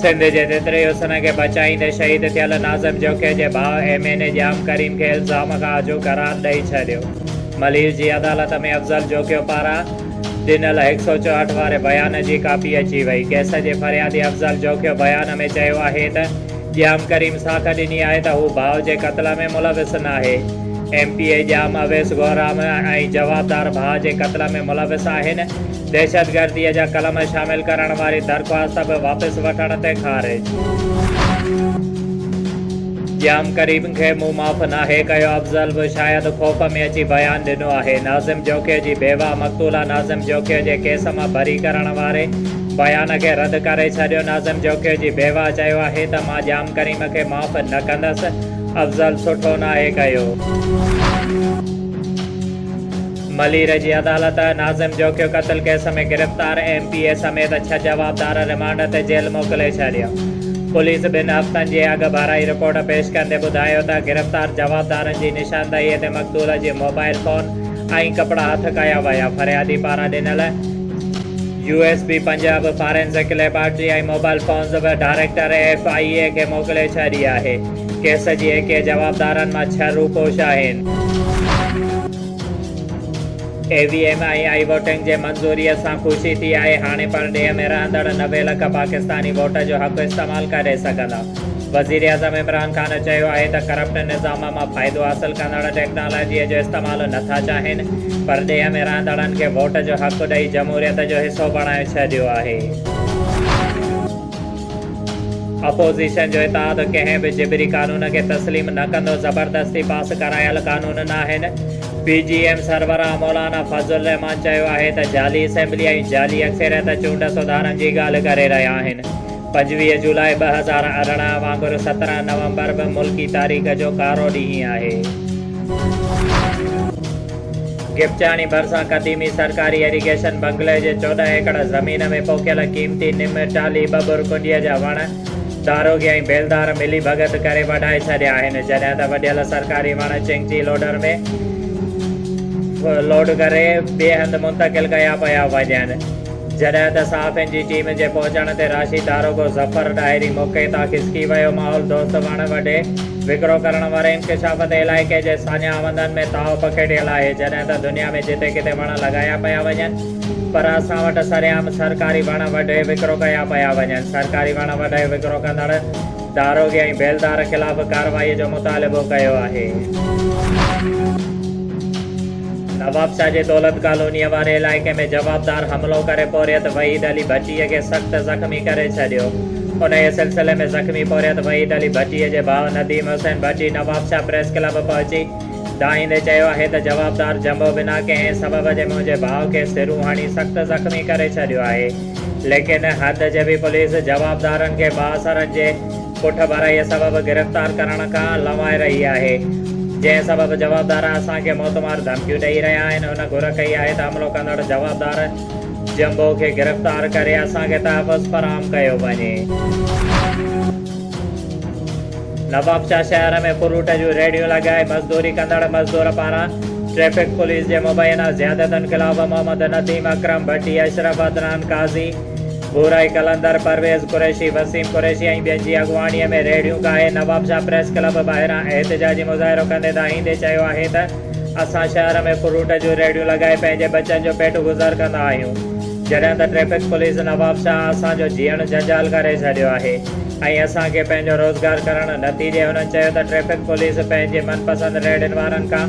سنڌ جي تتري حسن کي بچائيندي شهيد ٿيل ناظم جوکيي جي ڀاء ايم اين اي ڄام ڪريم کي الزام کان آجو قرار ڏئي ڇڏيو. ملير جي عدالت ۾ افضل جوکيو پاران ڏنل هڪ سئو 64 واري بيان جي ڪاپي اچي وئي. ڪيس جي فريادي افضل جوکيو بيان ۾ چيو آهي ته ڄام ڪريم ساک ڏني آهي ته هو ڀاء جي قتل ۾ ملوث ناهي. M P A Jam Awais Gohram ۽ جوابدار ڀاء جي قتل ۾ ملوث آهن. دهشتگرديء جا قلم شامل ڪرڻ واري درخواست به واپس وٺڻ تي خارج. ڄام ڪريم کي مون معاف ناهي ڪيو، افضل به شايد خوف ۾ اچي بيان ڏنو آهي. ناظم جوکيو جي بيواهه مقتوله ناظم جوکيو جي ڪيس مان بري ڪرڻ واري بيان کي رد ڪري ڇڏيو. ناظم جوکيو جي بيواهه چيو آهي ته مان ڄام ڪريم کي معاف نه ڪندس، افضل سٺو ناهي ڪيو. ملير جي عدالت ناظم جوکيو قتل ڪيس ۾ گرفتار ايم پي اي سميت ڇهه جوابدار رمانڊ تي جيل موڪلي ڇڏيا. پوليس ٻن هفتن جي اڳڀرائي رپورٽ پيش ڪندي ٻڌايو ته گرفتار جوابدارن جي نشاندهي تي مقتول جي موبائل فون ۽ ڪپڙا هٿ ڪيا ويا. فريادي پاران ڏنل U S B Punjab forensic laboratory ۽ mobile phones به ڊائريڪٽر ايف I اي کي موڪلي ڇڏي آهي. ڪيس جي 21 جوابدارن مان ڇهه روپوش آهن. E V M ۽ e voting جي منظوريء سان خوشي ٿي آهي، هاڻي پرڏيهه ۾ رهندڙ 90 لک پاڪستاني ووٽ جو حق استعمال ڪري سگهندا. وزيراعظم عمران خان چيو آهي ته ڪرپٽ نظام مان فائدو حاصل ڪندڙ ٽيڪنالاجيء جو استعمال نٿا چاهين، پرڏيهه ۾ رهندڙن کي ووٽ جو حق ڏئي جمهوريت جو حصو بڻائي ڇڏيو آهي. اپوزيشن جو اتحاد ڪنهن به جبري قانون کي تسليم نه ڪندو، زبردستي پاس ڪرايل قانون ناهن، پي جي ايم سربراهه مولانا فضل الرحمان چيو آهي ته جعلي اسيمبلي ۽ جعلي اڪثريت چونڊ سڌارن جي ڳالهه ڪري رهيا آهن، 25 جولاء 2018 وانگر 17 نومبر به ملڪي تاريخ جو ڪارو ڏينهن آهي. گپچاڻي ڀرسان قديمي سرڪاري ايريگيشن بنگلي جي 14 ايڪڙ زمين ۾ پوکيل قيمتي نم، ٽالهي، ٻٻر، ڪنڊيء جا وڻ داروغي ۽ بيلدار ملي ڀڳت ڪري وڍائي ڇڏيا آهن، جڏهن ته وڍيل سرڪاري وڻ چنگچي لوڊر ۾ لوڊ ڪري ٻئي هنڌ منتقل ڪيا پيا وڃن. جڏهن ته صحافين جي ٽيم جي پهچڻ تي راشي داروغو ظفر ڏاهري موقعي تان کسڪي ويو، ماحول دوست وڻ وڍي وڪرو ڪرڻ واري انڪشاف تي علائقي جي ساڃاهه وندن ۾ تاء پکيڙيل آهي، جڏهن ته دنيا ۾ جتي ڪٿي وڻ لڳايا پيا وڃن پر اسان وٽ سرعام سرڪاري وڻ وڍي وڪرو ڪيا پيا وڃن، سرڪاري وڻ وڍي وڪرو ڪندڙ داروغي ۽ بيلدار خلاف ڪارروائي جو مطالبو ڪيو آهي. نوابشاهه جي دولت ڪالونيء واري علائقي ۾ جوابدار حملو ڪري پورهيت وحيد علي ڀٽيء کي سخت زخمي ڪري ڇڏيو. انهيء سلسلي ۾ زخمي پورهيت وحيد علي ڀٽيء جي ڀاء نديم حسين ڀٽي نوابشاهه پريس ڪلب پهچي دانهيندي چيو آهي ته جوابدار جنبو بنا ڪنهن سبب جي منهنجي ڀاء کي سرون هڻي سخت زخمي ڪري ڇڏيو آهي ليڪن حد جي به پوليس جوابدارن کي بااثرن جي پٺڀرائيء سبب گرفتار ڪرڻ کان لنوائي رهي آهي، جنهن سبب جوابدار اسان کي موتمار ڌمڪيون ڏئي رهيا آهن، هن گهر ڪئي آهي ته حملو ڪندڙ جوابدار جمبو کي گرفتار ڪري اسان کي تحفظ فراهم ڪيو وڃي. نوابشاهه شهر ۾ فروٽ جون ريڙهيون لڳائي مزدوري ڪندڙ مزدور پاران ٽريفڪ پوليس جي مبينا زيادتين خلاف محمد نديم، اڪرم ڀٽي، اشرف عدنان قاضي، ڀورائي قلندر، پرويز قريشي، وسيم قريشي ۽ ٻين جي اڳواڻيء ۾ ريڙهيون ڪاهي نوابشاهه پريس ڪلب ٻاهران احتجاجي مظاهرو ڪندي دانهيندي چيو آهي ته اسان شهر ۾ فروٽ جون ريڙهيون لڳائي پنهنجي ٻچن جو پيٽ گذر ڪندا آهيون جڏهن ته ٽريفڪ پوليس نوابشاهه اسان جو جيئڻ جنجال ڪري ڇڏيو آهي ۽ اسان کي پنهنجو روزگار ڪرڻ نٿي ڏي هنن چيو ته ٽريفڪ پوليس پنهنجي من پسند ريڙهين وارن کان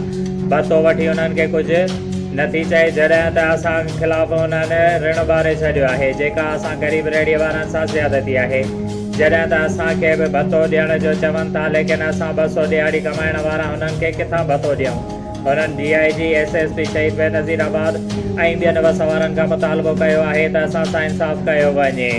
ڀتو وٺي انهن کي ڪجهه نٿي چئي جڏهن ته اسان خلاف انهن رڻ ٻاري ڇڏيو آهي جيڪا اسان غريب ريڙهي وارن سان زيادتي آهي جڏهن ته اسان کي به ڀتو ڏيڻ جو چون ٿا ليڪن اسان 200 ڏهاڙي ڪمائڻ وارا انهن کي ڪٿان ڀتو ڏيون هنن D I G S S P Shaheed Benazirabad ۽ ٻين وس وارن کان مطالبو ڪيو آهي ته اسان سان انصاف ڪيو وڃي.